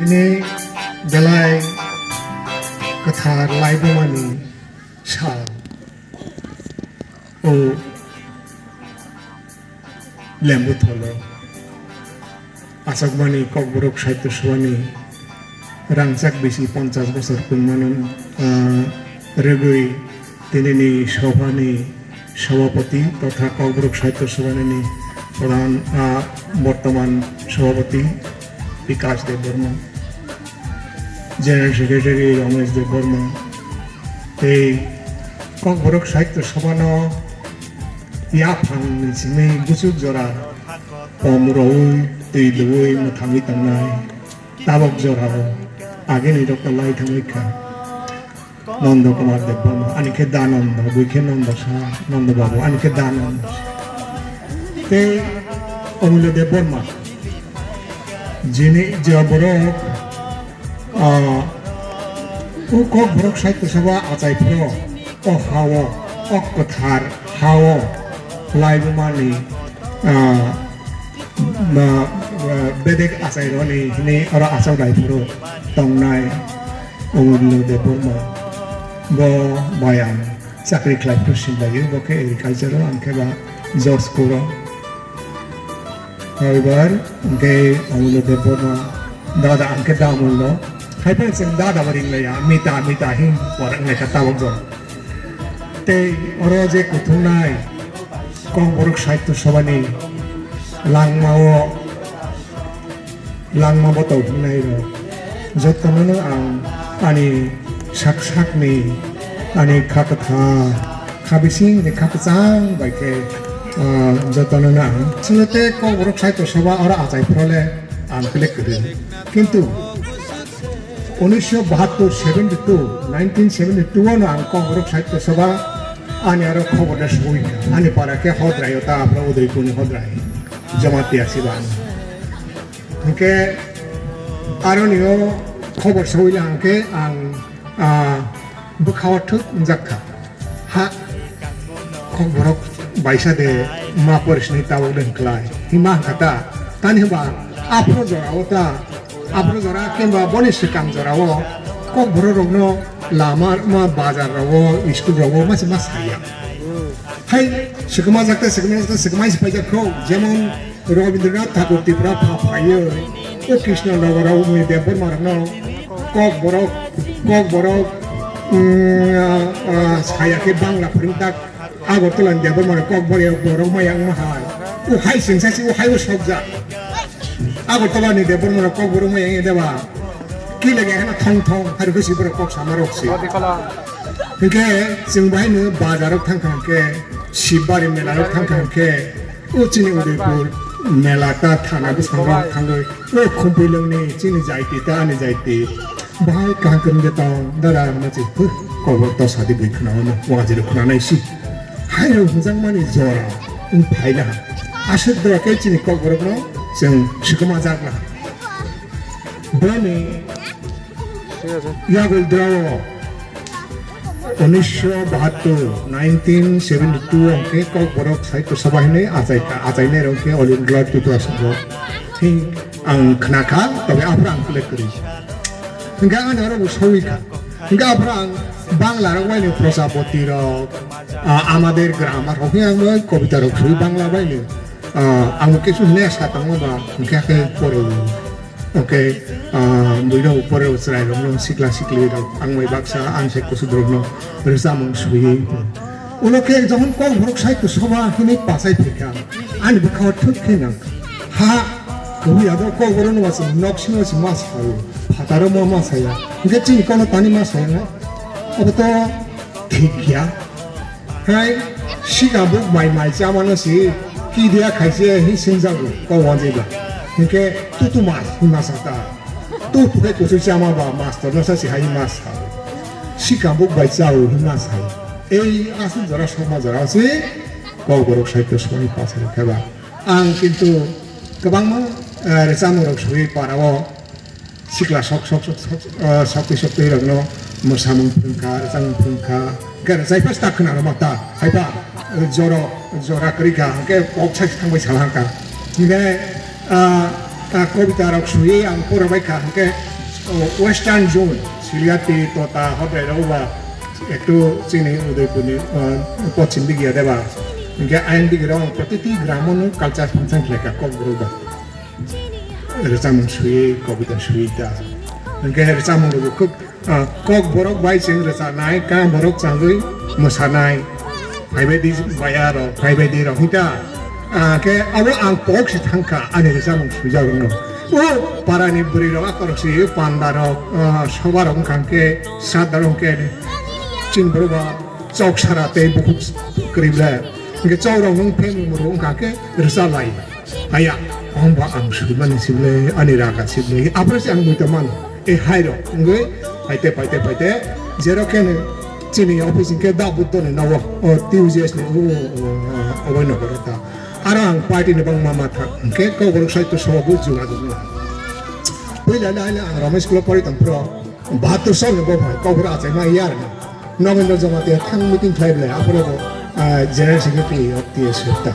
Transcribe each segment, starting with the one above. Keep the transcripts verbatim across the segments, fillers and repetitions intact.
Tini belai kwthar laibumani sal. O Lembu tholo. Achukmani Kokborok Sahitya Sabhani rangchak bisi ponchas bosor kwmano, ah, rwgwi tinini Sabhani Sabhapati totha Kokborok Sahitya Sabhani ni pradhan, ah, bortoman Sabhapati Bikash Debbarma, General Secretary Ramesh Debbarma, tei Kokborok Sahitya Sabhano yaphang ni simi buchuk jora pom rwi twi lwi mwthangwi tongnai. Tabok jorao agini rok lai thangwi kha. Nondo Kumar Debbarma, ani khe Danondo, bui khe Nondo sa, Nondo Babu, ani khe Danondo. Tei Omulyo Debbarma, jini je borok, ah, o Kokborok Sahitya Sabha achai phro, o hao, o kwthar hao, laibumani, ah, ma, ah, bedek achai roni hini oro achai lai phro tongnai. Omulyo Debbarma, bo bai ang chakri khlai phuru sinlaio, bo khe agriculture o, ang khe ba George Kuro. Haibar, hwnkhe Omulyo Debbarma, dada ang khe da Omulyo. Haiphano chwng dada bo ringlaiya, mita, mita hin pora wnglai kha tabok jora. Tei oro je kuthumnai Kokborok Sahitya Sabhani langmao langma botol hwnnairok jotonono ang ani sak sakni, ani kha kwtha, kha bisingni kha kwchang bai khe, ah, jotonono ang. Chwngno tei Kokborok Sahitya Sabha oro achai phro le ang belai kwrwi. Kintu unisho bahattor, seventy two, nineteen seventy two ano ang Kokborok Sahitya Sabha ani aro khobor da sugui kha. Ani para khe Hodrai o ta, aphra Udaipurni Hodrai. Jamatia Siban. Hwnkhe aroni o khobor sogwi hwnkhe ang, ah, bwkhao thwk wngjak kha. Ha, Kokborok baisa de ma porisni tabok de hwnkhlai. Hima hwnkha ta, tani hwnba aphro jora o ta, aphro jora kemba boni swkang jora o Kokborok rokno lama ma bazar rogo, school rogo mase ma saya. Hai, swkma jakte, swkma jakte, swkma se paijak kho, jemon Rabindranath Thakur Tripura pha phaiyo, o Krishna Nagar rao ni Debbarma rokno Kokborok, Kokborok, mm, ah, ah, saya khe Bangla phwrwng tak, Agartala ni Debbarma rok Kokborok, borok ma yang ma hai. O hai sengsa si o hai o sokjak. Agartala ni Debbarma rok Kokborok ma yang deba. Ki lage hana thong thong, hari khe si borok kok sama rok si. Hwnkhe chwng bahai no bazar rok thang thang khe, Sibari mela rok thang thang khe, o chini Udaipur mela ta thana bwskango thangwi, o Khumpui lwngni chini jaiti ta ani jaiti. Bahai kaham kwrwng de tong, dada hwnwi se, "Huh, kobor to sadi bui khwnao no, wajiro khwnanai si." Hai rok hwnjakmani jora wng phaila. Aswk dora khe chini kokborokno chwng swkma jak laha. Boni yagul dora o Unisho bahattor, nineteen seventy two hwnkhe Kokborok Sahitya Sabha hinwi achai kha, achainai rok khe All India Tripura Sangha. Thing ang khna kha, tobe aphuru ang kle kwrwi. Hwnkhe ani oro bo sawi kha. Hwnkhe aphuru ang Bangla rok bai no Prajapati rok, ah, Amader Grammar rok hinwi ang bai kobita rok swi Bangla bai no, ah, ang kisu hwnwi sa tongma ba hwnkhe khe pore. Hwnkhe, ah, buino upore chwrairokno, sikla siklirok, ang bai baksa, ang se kusukrokno rwchapmung swiwi. Ulo khe jokhon Kokborok Sahitya Sabha hinwi pachai phaikha, ani bwkhao thwk khe nang. Ha, kwbwi ado Kokborokno wachi, nok simi wachi ma sao, phataro ma ma saya. Hwnkhe chini kono tani ma saya nai? Abo to thik ya. Hai, sikha buk bai mai chamano si, kidia khaise hi singjago, kok wanjwi ba. Hinkhe tutu mas hwnma sa ta. Tu tu hai kusu chama ba, master no sa si hai mas sa. Sikha buk bai chao hwnma sa. Ei aswk jora sokma jora si, Kokborok Sahitya Sabhani pachai khe ba. Ang kintu kwbangma, eh, rwchapmung rok swiwi para o. Sikla sok sok sok sok, ah, sok twi sok twi rokno mwsamung phwrwngkha, rwchapmung phwrwngkha, hwnkhe rwchai phas ta khwna rwma ta, haiba, joro, jora kwrwi kha, hwnkhe kok sai thangbai sal hangkha. Hwnkhe, ah, Ah, kobita rok swiwi ang pura bai kha, hwnkhe, oh, Western Zone, Siliati, Tota, Hobrai rok ba, ektu chini Udaipurni, ah, pochim dik ya deba. Hwnkhe ayang dik rok ang protiti gramo no culture function khlai kha Kokborok ba. Rwchapmung swiwi, kobita swiwi ta. Hwnkhe rwchapmung rok khub Ah, Kokborok bai chwng rwchanai, Kokborok chagwi mwsanai, phaibaidi baya rok, phaibaidi rok hita. Ah, khe abo ang kok se thangkha, ani rwchapmung swijak rokno. O parani bwrwi rok akorok se panda rok, ah, soba rok wngkha khe, sat rok khe, chini borok ba chok sara tei bukhuk kwrwi ble. Hwnkhe chok rok nwng phem rok wngkha khe rwchalai. Aya, ongba ang swimani sible, ani raga sible, aphuru se ang muita mano. E hai rok, wngwi, paite, paite, paite, jerok khe no chini office hwnkhe da Buddha ni nogo, o, T U J S ni, o, o, o, obai nogo rok ta. Aro ang party ni bangma ma thang, hwnkhe Kokborok Sahitya Sabha bo juma juma. Puila le, le ang Rama school o pori tong phuru, bahatur sal ni bo phai, Kokborok achai ma yar na. Nogindra Jamatia thang meeting khlai ble, aphuru bo, ah, General Secretary of T S F ta.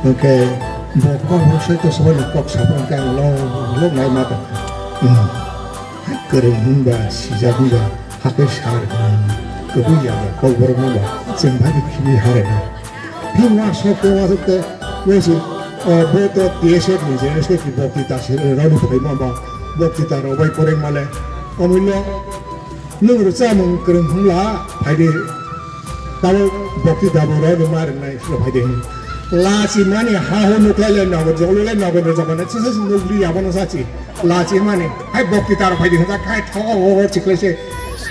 Hwnkhe bo Kokborok Sahitya Sabha ni kok saphang khe ang lo, lo nai ma tong. Hmm. Kwrwng hwnba, sijak hwnba, hakhe sar hwn. Kwbui ya ba, Kokborok hwnba, chwng bai khibi hare na. Himma sok te, ma sok te, wesi, ah, bo to T S F ni General Secretary bokti ta se, roni phai ma ba, bokti ta rok bai koreng male. Omwino Nwng rwchapmung kwrwng hwnla, phaidi. Tabuk bokti tabuk rwdi ma rwngnai, silo phaidi hwn. Lachi mani ha hu nuklai le nogo, jolo le nogo, rwchapmani se se nukli abono sachi. Lachi mani, hai bokti taro phaidi hwnjak, hai thogo go go chiklai se.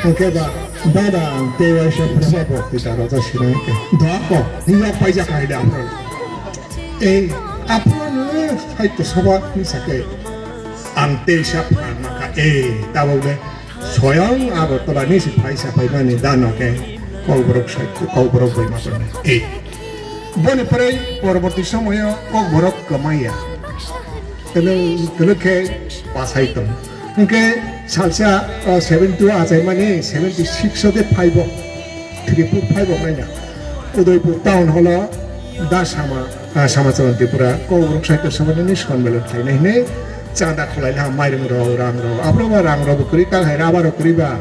Hwnkhe ba, bada ang tei waisa phunukma bokti taro ta sinai khe. Doko, hwnjak paijak hai da aphuru. Ei, aphuru no hai to soba ni sake. Ang tei sa phan maka, ei, tabuk le. Soyang Agartala ni si phaisa phaimani dano khe Kokborok sai, Kokborok bai ma tongo. Ei. Boni pore poroborti somoyo Kokborok kwmaya. Tele, tele khe pasai tong. Hwnkhe salsa, o, seventy two achaimani seventy six o de phaibo. Three four phaibo naina. Udaipur town hall o da sama. Ah, Samacharan Tripura, Kokborok Sahitya Sabha ni sonmelan khlainai hinwi chanda khwlaina ha mairung rok, rang rok. Aphuru ba rang rok bo kwrwi, kal hai rubber rok kwrwi ba,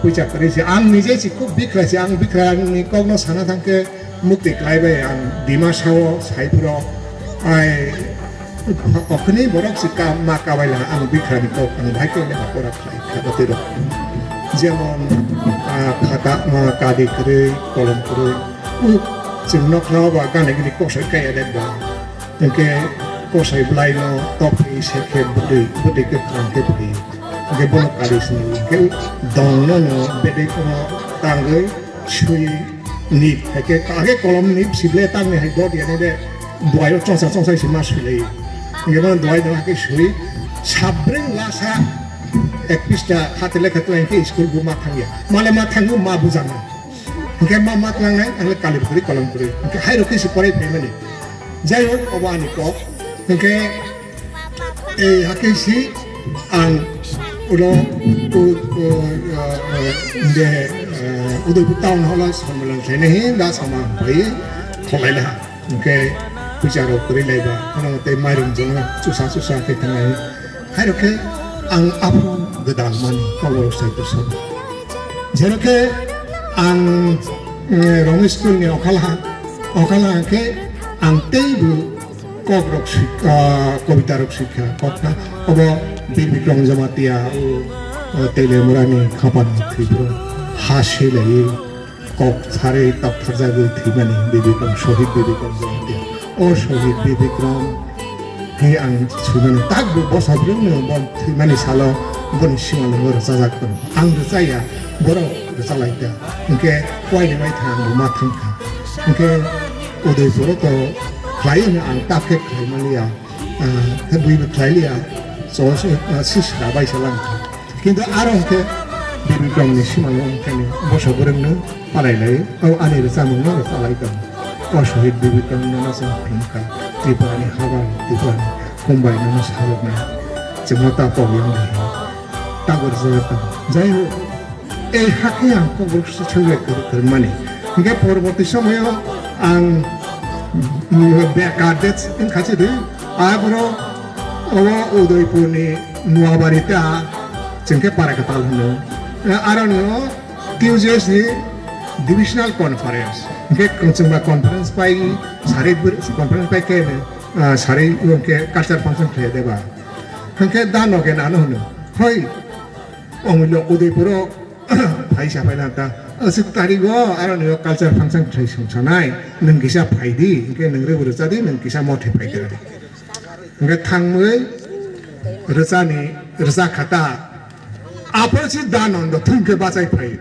puisa kwrwi se. Ang nije si khub bikhlai se, ang bikhlai ni kokno sana thang khe mukti klai bai ang Dimasa o sai phuru. Ai, okhni borok si ka, ma kabai la ang bikhlai ni kok ang bhai khe le pora khlai kha batwi rok. Jemon, ah, khata, ah, kadi kwrwi, kolom kwrwi. Chwng nokha o ba gana gini kosoi kaya de ba. Hwnkhe kosoi bwlai no tokphai se khe bwtwi, bwtwi kwkhwrang khe bwtwi. Hwnkhe bono kari sini hwnkhe dong no no bedek no tangwi sui nip. Hwnkhe kage kolom nip sible tangwi hai dot ya de buai o chongsa chongsa se ma sui lai. Hwnkhe bono duai no hake sui sabreng lasa ek pista khatele khatele hwnkhe school bu ma thangya. Male ma thango ma bujana. Hwnkhe ma ma tlangnai, ang le kali bwkrwi kolom kwrwi. Hwnkhe hai rok khe se porai phaimani. Jai hok, obo ani kok. Hwnkhe, eh, hakhe si ang ulo, u, u, uh, uh, de, uh, Udaipur town hall o sammelan khlainai hin da sama phai kholai laha. Hwnkhe puisa rok kwrwi lai ba, ano tei mairung jongno chusa chusa khe thangnai. Hai rok khe ang aphuru gwdal mani Kokborok Sahitya Sabha. Jero khe ang, eh, Rongwi school ni okhala, okhala khe ang teibo kok rok sik-, ah, kobita rok sikha, kok na obo Bir Bikram Jamatia, o, o, Telemurani khapan thwibro ha selai. Kok sarwi tokthar jagwi thwimani Bibikram, Shohid Bibikram Jamatia. O Shohid Bibikram khe ang swimani takbo bwsa bwrwngno bo thwimani salo boni simalwngo rwchajak tongo. Ang rwchaya, borok rwchalaikha. Hwnkhe waini waithang bo ma thangkha. Hwnkhe Udaipuro to khlai hwnwi ang tak khe khlai manliya. Ah, khe buibo khlailiya. Chwng se, ah, sisra bai se langkha. Kintu aro hwnkhe Bibikram ni simano hwnkhe ni bwsa bwrwngno palai lai, o ani rwchapmungno rwchalai tong. O Shohid Bibikram no no chwng phunukha, Tripura ni habar, Tripura ni kumbai no no sarokna chwngno ta pogwi wng di. Tabuk rwchajak tong. Jai ho, ei hakhe ang Kokborok se chwngbai kwrwk kwrwngmani. Hwnkhe porborti somoyo ang, mm, bekar det wngkha se di. Aboro Obo Udaipurni Nuabari ta chwng khe para kwtal hwno. Aroni o T U J S ni divisional conference. Hwnkhe kwchwngma conference pai, sari bwrwi conference pai khe, ah, sari hwnkhe culture function khlai deba. Hwnkhe da noge nano hwno. Hoi, omwilo Udaipuro phai sa phai na ta. Aswk tarigo aroni o culture function khlai song sanai. Nwng kisa phai di, hwnkhe nwng rwbwrwcha di, nwng kisa mothe phai di. Hwnkhe thangwi rwchani, rwcha kha ta. Aphuru si Danondo thung khe bachai phai.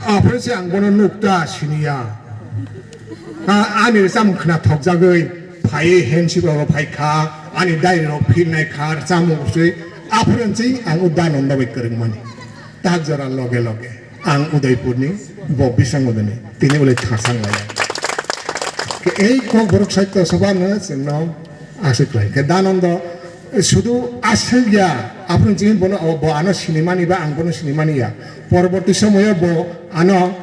Aphuru si ang bono nuk ta siniya. A-, ani rwchapmung khna thokjagwi phai hensi rok phai kha, ani diary rok philnai kha, rwchapmung swi. Aphuru si ang o Danondo bai kwrwng mani. Tak jora loge loge ang Udaipurni, bo Bisangwdani, tini ulai thasang lai. Ke ei Kokborok Sahitya Sabha no chwngno aswk lai. Ke Danondo sudu aswk ya, aphuru chini bono, bo ano sinimani ba ang bono sinimani ya. Poroborti somoyo bo ano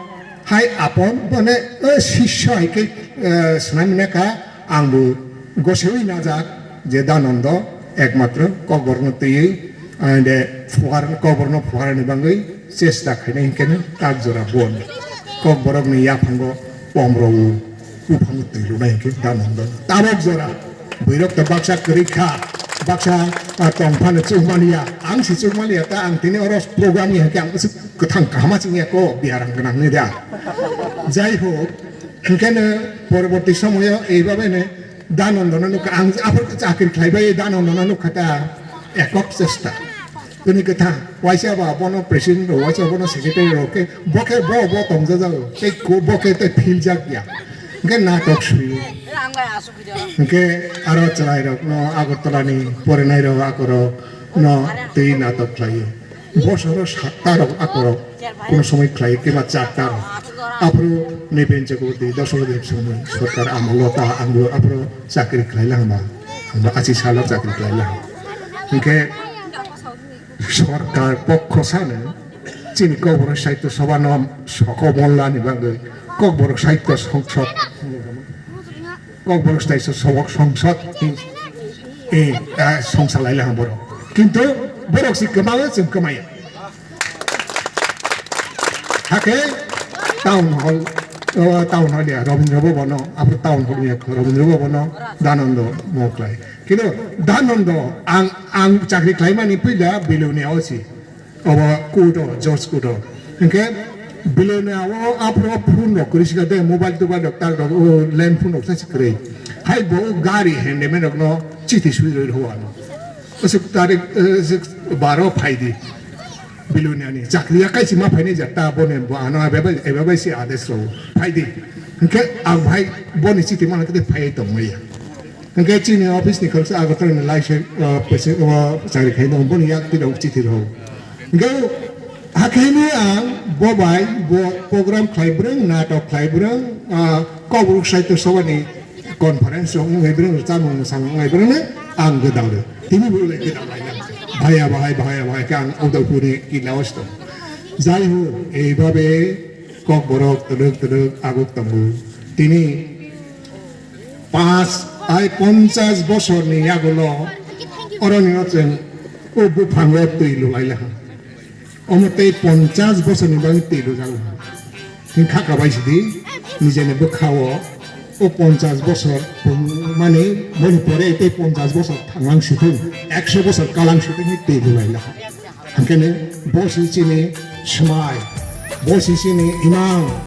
hai apon, mane, eh, sisyo hai khe, eh, swnamina kha, ang bo gosewi najak je Danondo ekmatro Kokborokno twiwi, ah, de phuar, Kokborokno phuarni bagwi chesta khainai hwnkhe tak jora bon Kokborokni yaphango pomro o buphango twi lunai hwnkhe Danondo. Tabok jora bwrwirok to baksa kwrwi kha, baksa, ah, tong phano chukmani ya, ang si chukmani ya, ta ang tini oro program ni hwnkhe ang kwthang kahama chingya ko biharang gwnang ni da. Jai ho, hwnkhe no poroborti somoyo ei babe no Danondo no nukha, ang aphuru chakri khlaibai Danondo no nukha ta ekok chesta. Tini kwtha, waisa ba bono president rok, waisa bono secretary rok khe, bo khe bo, bo tongjajago, tei ko-, bo khe tei philjak ya. Hwnkhe natok suyo. Hwnkhe aro chwrai rok no Agartala ni porinai rok akorok no tei natok khlaio. Bosoro satta rok akorok kono somoi khlai kema chatta rok. Aphuru Nipen Chakraborty, Dasarath Debbarma ni sorkar amolo ta angbo aphuru chakri khlai lang ba. Angbo achi salo chakri khlai lang. Hwnkhe sorkar pokho sano chini Kokborok Sahitya Sabha no soko molla ni bagwi Kokborok Sahitya Songsod Kokborok Sahitya Sabha Songsod, eh, ah, songsa lai laha borok. Kintu borok si kwmawi chwng kwmaya. Hakhe town hall, oh, town hall ya, Rabindra Bhavan no, aphuru town hall ya, Rabindra Bhavan no, Danondo mo khlai. Kintu Danondo ang, ang chakri khlaimani puila Belonia o si. Obo court o, Judge court o. Hwnkhe Belonia o aphuru phone rok kwrwi sikha de, mobile tobile rok tal rok, o land phone rok sa si kwrwi. Hai bo o gari handyman rok no chithi swi rwi rw ano. Aswk tarik, eh, aswk baro phai di. Belonia ni chakri ya kaisa ma phainai ja ta bo ne bo ano ebe bai, ebe bai si ades rw phai di. Hwnkhe ang bhai bo ni chithi ma hwnkhe phai tong maya. Hwnkhe chini office ni khoroksa Agartala ni laisai, o, pese, o, chakri khai tongo, boni yak twi rok chithi rok. Hwnkhe hakhaini ang bo bai bo program khlai brwng, natok khlai brwng, ah, Kokborok Sahitya Sabha ni conference rok wngwi brwng, chamung mwsamung wngwi brwng no ang gwdal rw. Tini bo le gwdal lai lang. Bhaiya bahai, bhaiya bahai khe ang Udaipur ni kila o si tong. Jai ho, ei babe Kokborok twdwk twdwk aguk tongo. Tini Panch, ai ponchas bosorni yagulo oroni o chwng o buphango twi lulai laha. Omo tei ponchas bosorni bagwi twi lujak laha. Hwnkha kabai sidi nijeni bwkhao o ponchas bosor mani boni pore tei ponchas bosor thanglang sithung, ekso bosor kalang sithung twi lulai laha. Hwnkhe bo si chini swmai, bo si chini imang,